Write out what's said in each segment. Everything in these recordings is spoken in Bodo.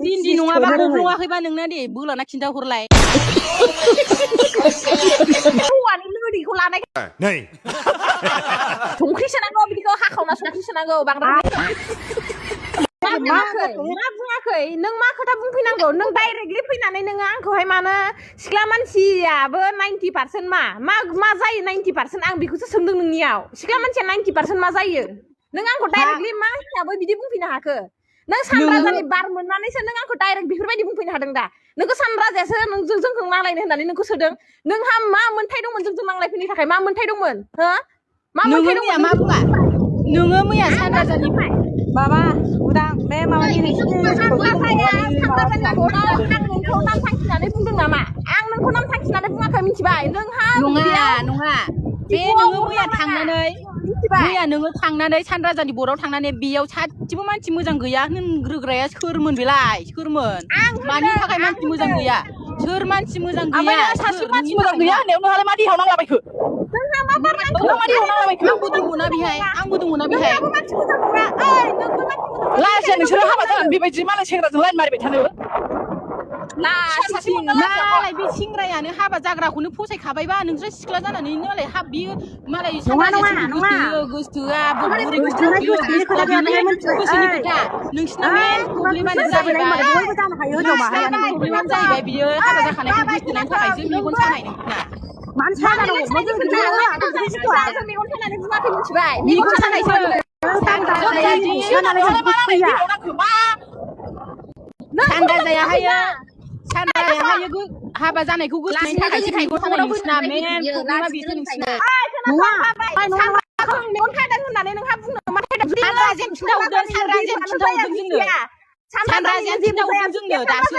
दिन्दी नङाबा गब्लङाखैबा नोंना दे बोलाना खिन्थाहरलाय हौवानि लोगोखौ लानाय नै संख्रि सोनांगौ बिदिखौ हाखावना संख्रि सोनांगौ बांद्राय मा बुङाखै नों मा खोथा बुंफैनांगौ नों डाइरेक्टलि फैनानै नोङो आंखौहाय मानो सिख्ला मानसियाबो 90% मा जायो 90% आं बेखौसो सोंदों नोंनियाव सिख्ला मानसिया 90% मा जायो नों आंखौ डाइरेक्टलि मा हिसाबै बिदि बुंफैनो हाखो नों सानराजानि बार मोननानैसो नों आंखौ डाइरेक्ट बेफोरबायदि बुंफैनो हादों दा नोंखौ सानराजायासो नोंजों जोंखौ नांलायनो होननानै नोंखौ सोदों नोंहा मा मोन्थाय दंमोन जोंजों नांलायफैनो थाखाय मा मोन्थाय दंमोन हो मा मोन्थाय दंमोन मा बुङा नोङो मैया सानराजानि माबा उदां बे माबानि सानराजाया सानराजानि बर्डआव आं नोंखौ नाम थांखिनानै बुंदों नामा आं नोंखौ नाम थांखिनानै बुङाखै मिथिबाय नोंहा नङा बे नोङो मैया नोङो थांनानै सानराजानि बर्डआव थांनानै बेयाव सासेबो मानसि मोजां गैया होनग्रोग्राया सोरमोन बेलाय सोरमोन मानि थाखाय मानसि मोजां गैया सोर मानसि मोजां गैया सासे मानसि मोजां गैया होननायाव नोंहालाय मा देहाव नांलाबायखो जोंहा मा बारनांगौ आंबो दङना बेहाय लाजिया नोंसोरो हाबा जानानै बेबायदि मालाय सेंग्राजों लाइन मारिबाय थानो मालाय बे सेंग्रायानो हाबा जाग्राखौनो फसायखाबायबा नोंसोर सिख्ला जानानै मालाय बियो मालाय सानराजाया गोसोथोआ बुरै गोसोनि खोथा नोंसिना मेन प्रब्लेमानो जाहैबाय बियो हाबा जाखानायखौ गोसोथोनायनि थाखायसो मेगन सानाय नोंसिना मेगन सानायसो सानराजायाहायो हाबा जानायखौ गोसोथोनायनि थाखायसो मेगन सानाय नोंसिना मेन प्रब्लेमा बेसो नोंसिना सानराजायानो खिन्थाहरदों जोंनो दासो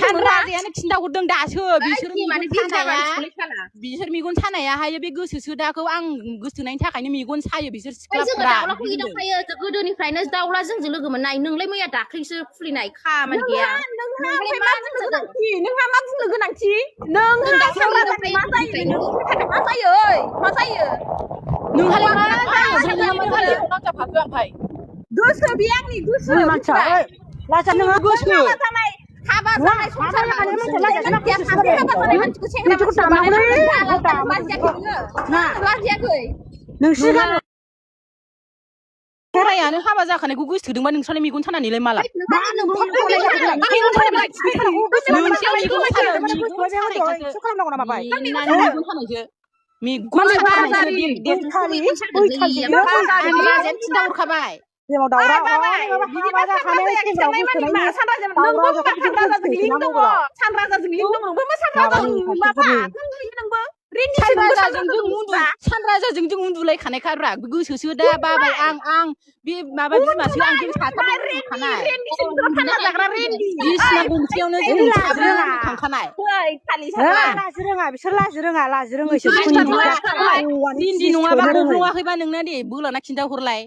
सानराजायानो खिन्थाहरदों दासो बिसोर मेगन सानायाहायो बे गोसो सोदाखौ आं गोसोथोनायनि थाखायनो मेगन सायो बिसोर सिख्लाफोरा गोदोनिफ्रायनो दाउला जोंजों लोगो मोननाय नोंलाय मैया दाख्लैसो खुलिनाय खामानि गैया नोंहा मा बुंनो गोनांथि नोंहा सानराजानि मा जायो मा जायो नोंहालाय मा जायो ओमफ्राय गोसो बे आंनि गोसो लाजा नोङो गोसो हाबा जानाय संसार लाजियाखै फरायानो हाबा जाखानायखौ गोसोथोदोंबा नोंस्रालाय मेगन सानानैलाय मालाय खिन्थाहरखाबाय सानराजाजों जों उन्दुलायखानायखाब्रा गोसोसो दा बाबाय आं बे माबा बिमासो आं जों बिसिना गंसेयावनो जों थांखानाय बिसोर लाजि रोङा दिन्दी नङाबा गब्लङाखैबा नोंना दे बोलाना खिन्थाहरलाय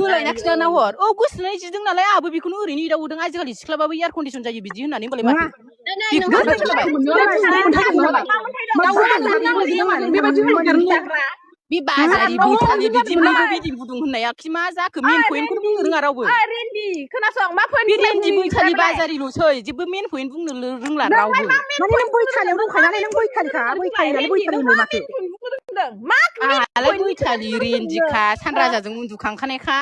होलायना खिन्थाना हर औ गोसोनाय जिदों नालाय आंहाबो बेखौनो ओरैनो एदावदों आजिखालि सिख्लाबाबो एयार कन्डिसन जायो बिदि होननानै होनबालाय बे बाजारि बैथालि बिदि गुदुं होननाया मा जाखो मेन पइन्टखौनो बुंनो रोङा रावबो बे रेन्दि बैथालि बाजारिल'सै जेबो मेन पइन्ट बुंनो रोंला रावबो आंहालाय बैथालि रेन्दिखा सानराजाजों उन्दुखांखानायखा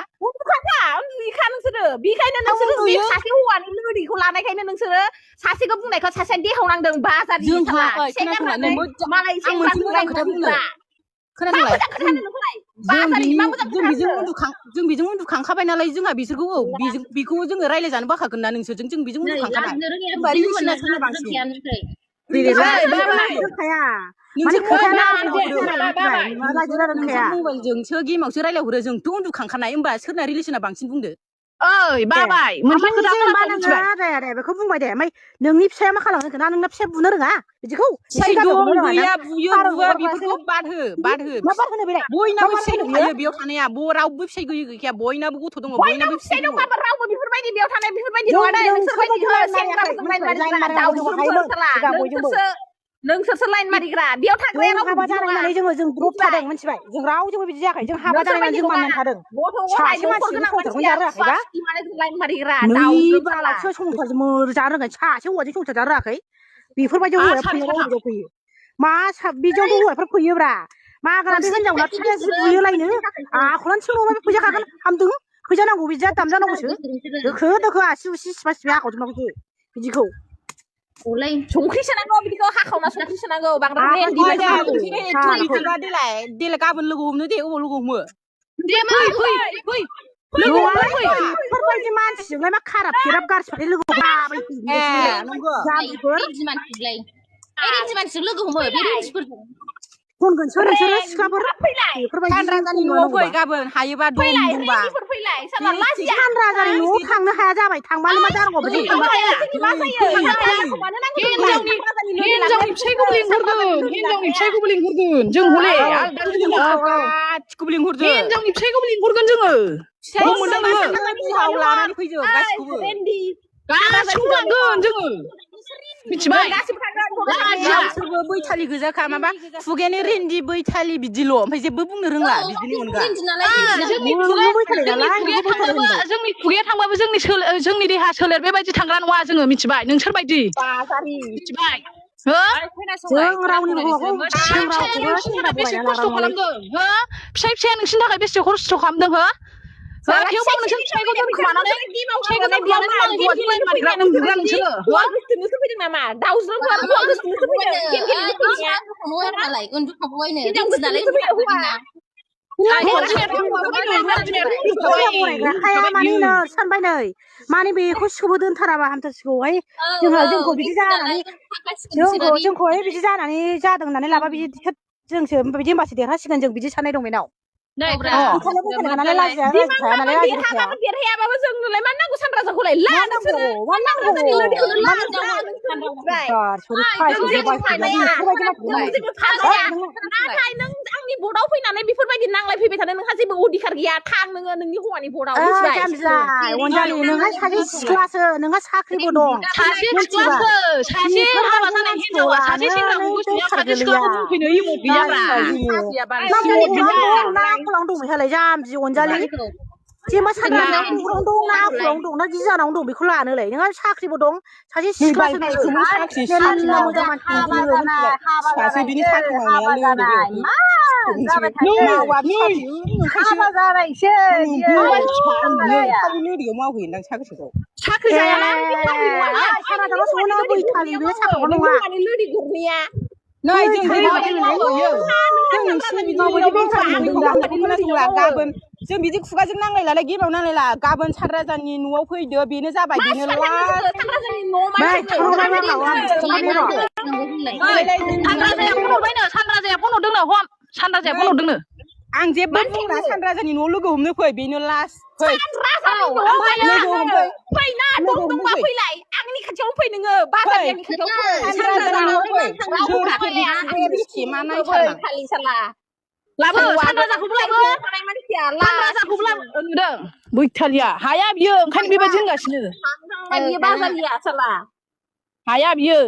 नोंसोरो बेखायनो नोंसोरो सासे हौवानि लोगोखौ लानायखायनो नोंसोरो सासेखौ बुंनायखौ सासेया देहाव नांदों बाजारि जों बेजों उन्दुखांखाबाय नालाय जोंहा बिसोरखौ बेखौ जोङो रायज्लायजानो बाखागोन ना नोंसोरजों जों बेजों उन्दुखांखाबाय मबाइलजोंसो गेमावसो रायलायहरो जोंथ' उन्दुखांखानाय होमबा सोरना रिलेसना बांसिन बुंदो ओइ बाबाय मोनसे खोथा मा नोङो दे बेखौ बुंबाय दे ओमफ्राय नोंनि फिसाया मा खालामनो होनखो ना नोंना फिसाया बुनो रोङा बिदिखौ फिसाइ दं गैया बुयो बुवा बेफोरखौ बाद हो मा बाद होनो बेलाय बयनाबो फिसाइ दंखायो बेयाव थानाया रावबो फिसाइ गैयै गैखाया बयनाबो गथ' दङ बयनाबो फिसाइ दङ रावबो बेफोरबायदि बेयाव थानाय बेफोरबायदि नङा दे नोंसोरसो लाइन मारिग्रा बेयाव थाग्राया हाबा जानानै जों द्रप थादों मिथिबाय जों रावजोंबो बिदि जायाखै जों हाबा जानानै जों माननानै थादों सासे मानसिजों संसारखौनो जानो रोङाखैबा लाइन मारिग्रा नै बालासो संसार जानो रोङाखै सासे हौवाजों संसार जानो रोङाखै बेफोरबायदि हौवाया फैयोबा बबेयाव फैयो मा बिदियावथ' हौवाफोर फैयोब्रा मा गाना बे हिनजावना फिसाया जि बुयोलायनो आखलानो सोरबा बे फैजाखागोन हामदों फैजानांगौ बिदिया दामजानांगौसो दोखो दोखो आसि उसि सिफा सिफा हाखावजोबनांगौसो बिदिखौ संख्रि सोनांगौ बिदिखौ हाखावना संख्रि सोनांगौ बांद्राय देलाय गाबोन लोगो हमनो दे अबाव लोगो हमो बेफोरबायदि मानसिजोंलाय मा खाराब खेराब गारसिबाय लोगो खनगोनसो नोंसोरो सिख्लाफोर राजानि न'आव फै गाबोन हायोबा दम दंबा राजानि न'आव थांनो हाया जाबाय थांबानो मा जानांगौ हिनजावनि फिसाइखौबो लिंहरगोन जों हले गासिखौबो लिंहरदो हिनजावनि फिसाइखौबो लिंहरगोन जोङो बिहाव लानानै फैजोब गासिखौबो गासिखौबो लांगोन जोङो मिथिबाय गासिबो बैथालि गोजाखा माबा खुगायानो रेन्दि बैथालि बिदिल' ओमफ्राय जेबो बुंनो रोंला बिदिनि अनगा जोंनि खुगाया थांबाबो जोंनि देहा सोलेर बेबायदि थांग्रा नङा जोङो मिथिबाय नोंसोरबायदि मिथिबाय जों रावनिबो हौवाखौ बेसे खस्थ' खालामदों हो फिसाया नोंसिनि थाखाय बेसे खस्थ' खालामदों हो थेवबाबो नोंसोर फिसाइखौ दोनखोमानानै उन्दुग्रा नोंसोरो फैदों नामा सानबाय नै माने बेखौ सिखौबो दोनथाराबा हामथारसिगौहाय जोंखौ बिदि जानानै जोंखौहाय बिदि जानानै जादों होननानै लाबा बिदि जोंसो बिदि होनबासो देरहासिगोन जों बिदि साननाय दं बेनाव देरहायाबाबो जोंनोलाय मा नांगौ सानराजाखौलाय नाथाय नों आंनि बर्डआव फैनानै बेफोरबायदि नांलाय फैबाय थादों नोंहा जेबो अधिकार गैया थां नोङो नोंनि हौवानि बर्डआव अनजालि नोंहा सासे सिख्लासो नोंहा साख्रिबो दं सासे हाबा जानाय हिनजावा सासे सेंग्राखौ गोसोआ सासे सिख्लाखौ बुंफैनो इमोट गैयाब्रा दंहालाय जाम्बि अनजालि जेनेबा सानरायावनो दं ना आखुआवनो दं ना गिजानावनो दं बेखौ लानोलाय नोंहा साख्रिबो दं सासे सिख्लासो साख्रि जायाना गाबोन जों बिदि खुगाजों नांलायलाय गेमाव नांलायला गाबोन सानराजानि न'आव फैदो बेनो जाबाय बेनो सानराजाया फन हरदोंनो आं जेबो बुंला सानराजानि न'आव लोगो हमनो फै बेनो लास्ट फैलाय आंनि खाथियाव फै नोङो बाजारनि बैथालिया हाया बियो ओंखायनो बेबायदि होनगासिनो हाया बियो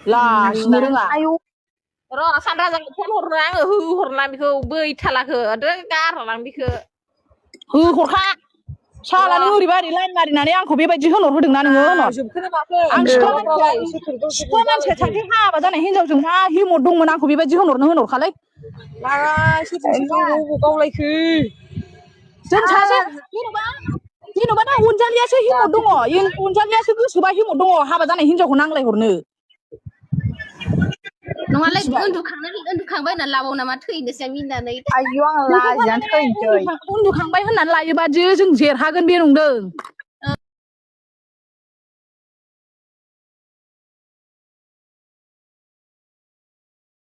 लासिनो रोङा र' सानराजाखौ फन हरनो आङो होहरला बेखौ बैथालाखौ गारहरलां बेखौ होहरखा सालानि ओरैबा ओरै लाइन मारिनानै आंखौ बेबायदि होनहरदोंना नोङो आं सिख्ला मानसिया सासे हाबा जानाय हिनजावजों मा हिमत दंमोन आंखौ बेबायदि होनहरखालै गावलायखो जों सासे जेन'बा दा अनजालियासो हिमत दङ अनजालियासो गोसोबा हिमत दङ हाबा जानाय हिनजावखौ नांलायहरनो नङालाय उन्दुखांबाय होननानै लाबाव नामा थैनोसै मिनानै उन्दुखांबाय होननानै लायोबा जों जेरहागोन बे नंदों